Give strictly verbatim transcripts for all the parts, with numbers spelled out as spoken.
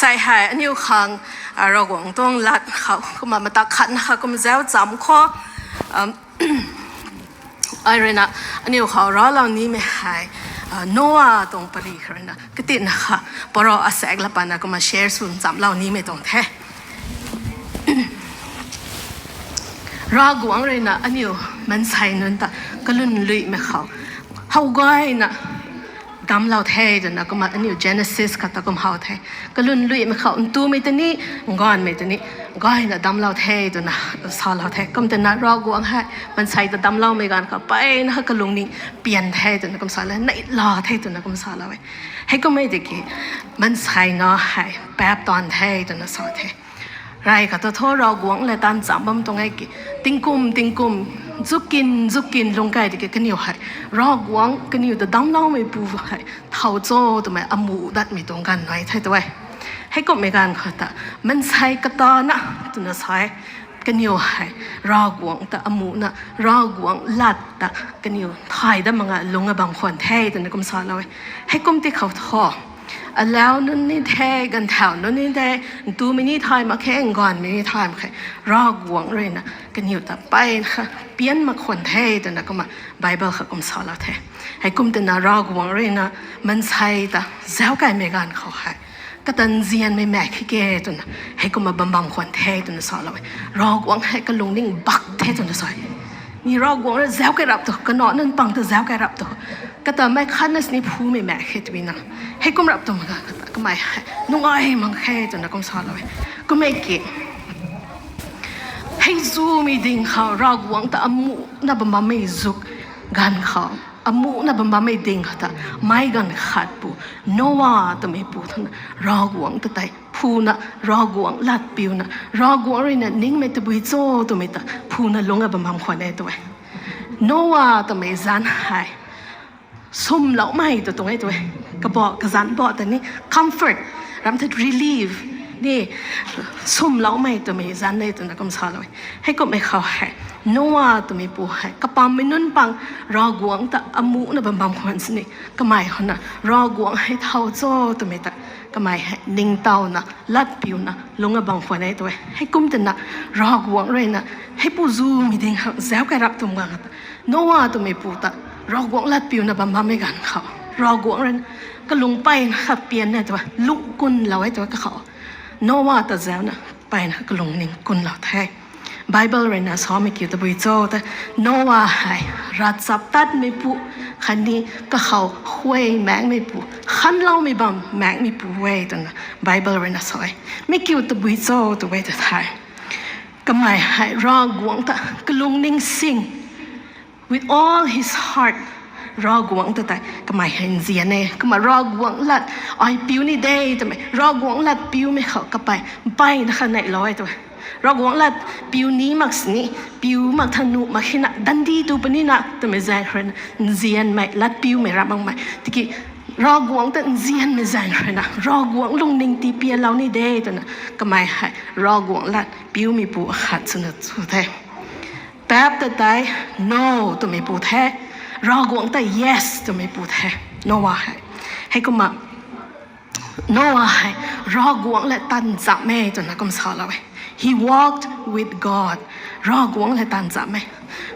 Tei hei aniu khang Ravguangc tuang lat khou kumna matak khatna kha kum zauc cham khou, ai ruina aniu khou raclou nimei hei Noa tuang pari khou ruina katitna kha paro asaekc la patna kumna share swn chamlou nimei tuang the. Ravguangc ruina aniu maansei nunc ta kalun luimei khou how gayna damclou the twna kumna aniu Genesis khou ta kum how the. Kalun luimei khou ntumei ta ni, nganvmei ta ni gayna damclou the twna salou the. Kum twna Ravguangc hei maansei ta damcloumei ganv khou mpeyna kha kalungning pian the twna kum sa la, neihla the twna kum salou e. Heikummei tiki maansei na hei paap taanv the twna sa the. Rey khat thu Ravguangc lev taanv cham bam tuang e ki, tingkum tingkum, zukin zukin lung kai tiki kaniw hei Ravguangc kaniw ta damcloumeipu hei thow cho twmei amuh datmei tuang ganv nai the tu e. Heikummei ganv khou ta maansei katana twna sa e, kaniw hei Ravguangc ta amuhna, Ravguangc lat ta kaniw thay dat mak nga lung a bam khwan the twna kum salou e. Heikum ti khou thu alau nunc ni the, ganvthau nunc ni the, ntumei ni thay mak khe, nganvmei ni thay mak khe, Ravguangc ruina kaniw ta mpeyna kha pian mak khwan the twna kumna Bible khou kum salou the. Heikum twna Ravguangc ruina maansei ta zauc kaimei ganv khou hei kata nzianmei maek khe twna heikumna bam bam khwan the twna salou e. Ravguangc hei kalungning bak the twna sa e. Ni Ravguangc rui zauc kai rap tu, kanac nunc pang ta zauc kai rap tu, kata mei khatna sini phumei maek khe twna, heikum rap tu mak ga kata kamei hei nungai mak khe twna kum salou e. Kummei ki hei zumei ding khou Ravguangc ta amuhna bam bammei zuk ganv khou, amuhna bam bammei ding khou ta meic ganv khat pu Noa twmeipu thuna Ravguangc ta tei phuna, Ravguangc lat piuna, Ravguangc ruina ningmei tabui cho twmei ta phuna lung a bam bam khwan e tu e. Noa twmei zanc hei swmloumei tu tuang e tu e. Kabah kazanc bau ta ni comfort, ram the relief ni swmloumei twmei zanc e twna kum salou e. Heikummei khou hei Noa twmeipu hei kapammei nunc pang Ravguangc ta amuhna bam bam khwan sini kamei hana Ravguangc hei thow cho twmei ta kamei hei ningtowna lat piuna lung a bam khwan e tu e. Heikum twna Ravguangc ruina heipu zumei ding khou zauc kai rap tum ga ta Noa twmeipu ta Ravguangc lat piuna bam bammei ganv khou Ravguangc ruina kalung mpeyna kha pian e tu e, lung kunlou e tu e kakhou. Noa ta zaucna mpeyna kha kalungning kunlou the. Bible ruina samei kiu tabui cho ta Noa hei ravchaptatmeipu khatni kakhou huay maengmeipu, khanloumei bam maengmeipu e twna Bible ruina sa e. Mi kiu tabui cho tu e ta the. Kamei hei Ravguangc ta kalungning sing, with all his heart, Ravguangc ta tei kamei hei nzian e. Kumna Ravguangc lat ai piu ni de twmei, Ravguangc lat piumei khou kapey mpeyna kha neihlou e tu e. Ravguangc lat piu ni mak sini, piu mak thangc nuh mak hina dandi tu punina twmei zaeng ruina nzianmei lat piumei ra makmei tiki Ravguangc ta nzianmei zaeng ruina Ravguangc lungning tii pianlou ni de twna kamei hei Ravguangc lat piumeipu akhat swna chu the. Paap ta tei no twmeipu the, Ravguangc ta yes twmeipu the. Noa hei, heikumna Noa hei Ravguangc lev taanv cham e twna kum salou e. He walked with God. Ravguangc lev taanv cham e.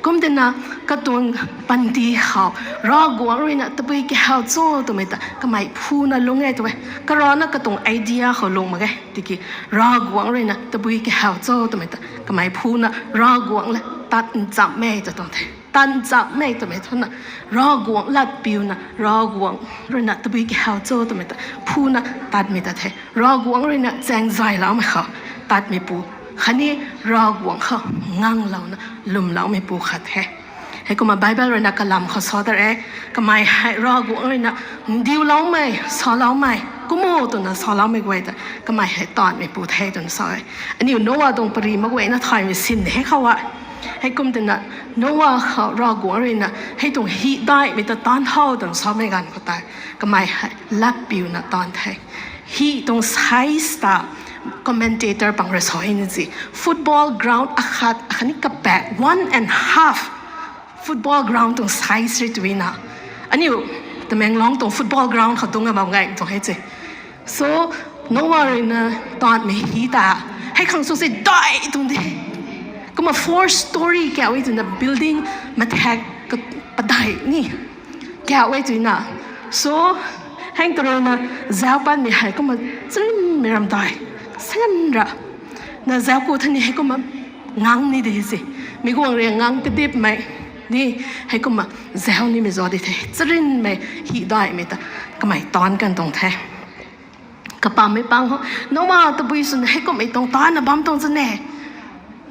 Kum twna katuang panty khou Ravguangc ruina tabui kahaw cho twmei ta kamei phuna lung e tu e. Karana katuang idea khou lung mak ge tiki Ravguangc ruina tabui kahaw cho twmei ta kamei phuna Ravguangc lev taanv cham e tw tuang the. Taanv cham e twmei thuna Ravguangc lat piuna, Ravguangc ruina tabui kahaw cho twmei ta phuna tatmei ta the. Ravguangc ruina chaeng zayloumei khou tatmeipu khatni Ravguangc khou nganglouna lwmloumeipu khat the. Heikumna Bible ruina kalam khou sa ta e, kamei hei Ravguangc ruina ndiuloumei, saloumei, kumna twna saloumei guay ta kamei hei taanvmeipu the twna sa e. Aniu Noa tuang pari mak guayna thaymei sin hei khou a. Heikum twna Noa khou Ravguangc ruina hei tuang hih daihmei ta taanv tho twna samei ganv khou tei kamei hei lat piuna taanv the. Hih tuang size ta commentator pang rui sa e ni si, football ground akhat akhatni kapaek, one and half football ground tuang size rui twna. Aniu Tamenglong tuang football ground khou tuang a bam gay tuang hei se. So Noah rui na taanvmei hi ta, hei khang sw se dai tuang de. Kumna four story kauc e twna building mathak ka-, padai ni kauc e twna. So, hei ta rui na zauc patmei hei kumna charynmei ram dai, sanra na zauc ku thani hei kumna ngang ni de se. Mi guang rui ngang kadipmei ni hei kumna zauc nimei zauc di the. Charynmei hi daimei ta kamei taanc kan tuang the. Kapammei pang ho, Noah, tabui swna hei kumhmei tuang taanvna bam tuang zane.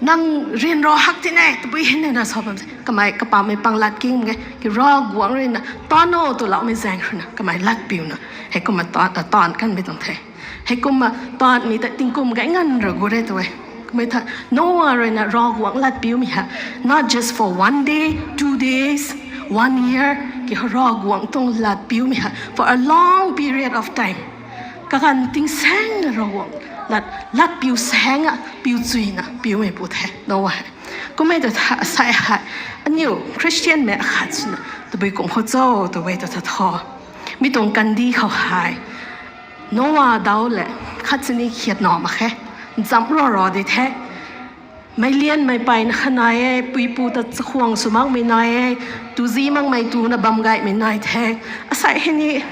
Nang ryanra hak ti ne, tabui hei na sa bam se. Kamei kapammei pang lat king ge, ki Ravguangc rui na taanv o twloumei zaeng rui na kamei latpiuna hei kumna taanv, taanv kanmei tuang the. Hei kumna taanvmei ta tingkum gay nganv ra gu re tu e. Kummei tha Noah rui na Ravguangc latpiumei ha, not just for one day, two days, one year, ki Ravguangc tuang latpiumei ha for a long period of time. Kaganv tingsaeng na Ravguangc lat, latpiu saeng a piu chuina piumei pu the Noah hei. Kummei ta tha asei hei aniu Christianmei akhat swna tabui kum khou cho tu e ta tha tho. Mi tuang kandih khou hei Noah dau le khat sini khiat na mak khe. Nzamh ro ro di the. Meilianmei peyna kha nai e, puipu ta chakhwang sw makmei nai e, tuzi makmei tuna bam gaymei nai the. Asei hei ni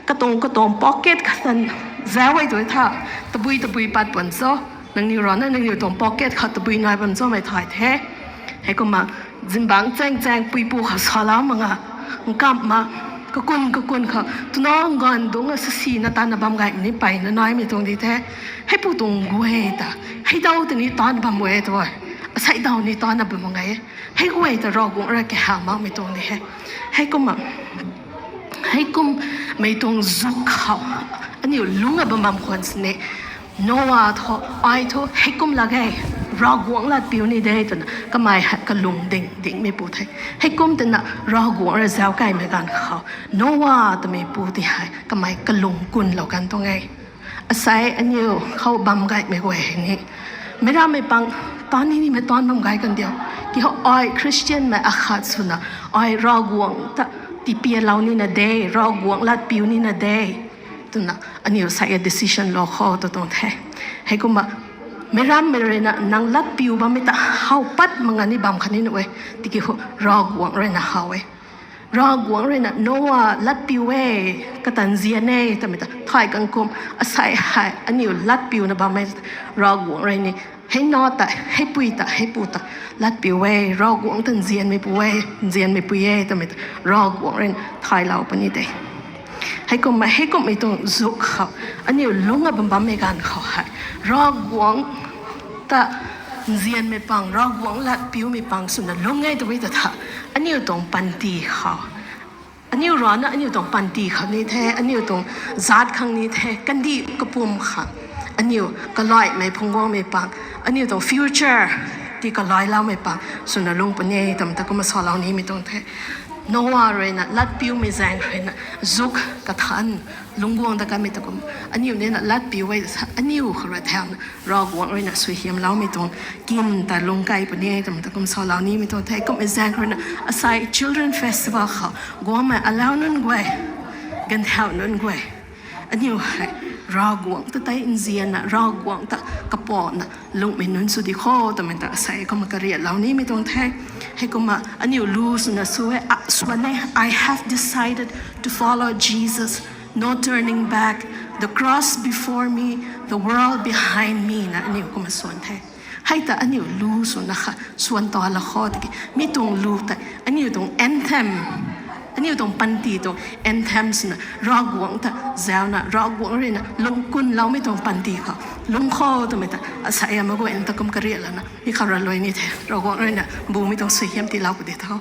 katuang katuang pocket khat tan zauc e tu tha, tabui tabui pat puan cho. Nangniw rana nangniw tuang pocket khou tabui nai bam chomei thay the. Hei kumna zingbangc chaeng chaeng puipu khou salou mak nga, nkamh ma, kakun kakun khou twna nganv dungc a sasina tanna bam gaymei ni peyna naimei tuang di the. Heipu tuang guay ta, hei dau ta ni taanv bam e tu e. Asei dau ni taanna bam mak ge. Hei guay ta Ravguangc rui kahaw makmei tuang di he. Hei kumna, hei kummei tuang zuk khou aniu lungc a bam bam khwan sini, Noah thu, ai thu hei kum lak e, Ravguangc latpiu ni de twna kamei hei kalung ding dingmei pu the. Hei kum twna Ravguangc rui zauc kaymei ganv khou Noah twmei pu ti hei kamei kalung kunlou kan tuang e. Asei aniu khou bam gaymei guay hei ni, meic rammei pang taanv ni nimei taanv bam gay kan diu. Ki ho ai Christianmei akhat swna ai Ravguangc ta tipialou nina de, Ravguangc latpiu nina de twna aniu sei a decision lou khou tu tuang the. Hei kumna meic rammei rui na nang latpiu bammei ta how pat mak nga ni bam khatni nuh e. Tiki ho Ravguangc rui na how e. Ravguangc rui na Noah latpiu e, kata nzian e twmei ta thay kan kum, asei hei aniu latpiuna bam e. Ravguangc rui ni hei na ta, hei pui ta, hei pu ta latpiu e, Ravguangc ta nzianmei pu e, nzianmei pui e twmei ta Ravguangc rui na thaylou puni de. Hei kumna, hei kummei tuang zuk khou aniu lungc a bam bammei ganv khou hei Ravguangc ta nzianmei pang, Ravguangc latpiumei pang swna lungc e twmei ta tha, aniu tuang panty khou, aniu rana aniu tuang panty khou ni the, aniu tuang zaat khang ni the, kandih kapwm khang, aniu kalaimei phungc guangmei pang, aniu tuang future ti kalayloumei pang swna lungc puni e twmei ta kumna salou nimei tuang the. Noah rui na latpiumei zaeng rui na zuk kathan lungc guang dat kanmei ta kum, aniu ni na latpiu e sa aniu khou rui thauna Ravguangc rui na suaihiamloumei tuang kin ta lungc kai puni e twmei ta kum salou nimei tuang the. Kummei zaeng rui na asei Children Festival khou guangmei alau nunc guay, ganvthau nunc guay, aniu hei Ravguangc ta tei nzianna, Ravguangc ta kapana lungcmei nunc sw di kho twmei ta asei kumna kariatlou nimei tuang the. Hei kumna aniu lu swna sw e, a, swan e, I have decided to follow Jesus, no turning back, the cross before me, the world behind me na aniu kumna swan the. Hei ta aniu lu swna kha swan ta la kho tiki mi tuang lu ta aniu tuang anthem, aniu tuang panty tuang anthem swna Ravguangc ta zauna, Ravguangc rui na lungc kunloumei tuang panty khou lungc kho twmei ta asei ama guay ta kum kariatlouna mi khou ralui ni the. Ravguangc rui na bumei tuang suaihiam tiilou pu di tho.